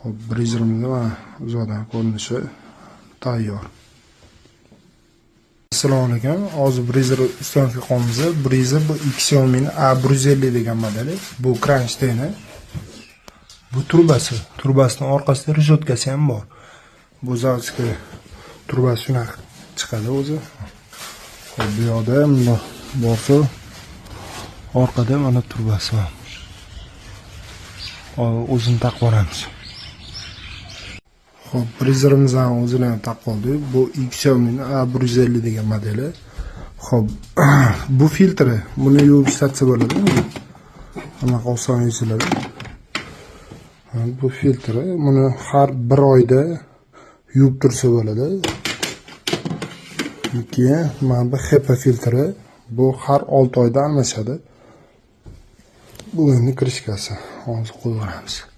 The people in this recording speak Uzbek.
Xo'p, brezerimizni mana uzoqdan ko'rinishi tayyor. Assalomu alaykum. Hozir brezer установка qilyapmiz. Brezer bu Xiaomi'ni A150 degan modeli. Bu кронштейн i. Bu trubasi. Trubasining orqasida reshetkasi ham bor. Bu заводской trubasi shunaqa chiqadi o'zi. Xo'p, bu yoqda bundoq borsa, orqada mana trubasi bor. Hozir o'zini taqib boramiz. Xo'p, brezerimizni o'zini ham taqib oldik. Bu Xiaomi'ni A150 degan modeli. Xo'p, bu filtri. Buni yuvib ishlatsa bo'ladi. Anaqa oson yechiladi. Bu filtri. Buni har bir oyda yuvib tursa bo'ladi. Keyin mana bu HEPA filtri. Bu har 6 oyda almashadi. Bu endi крышка si. Hozir qo'yib yuboramiz.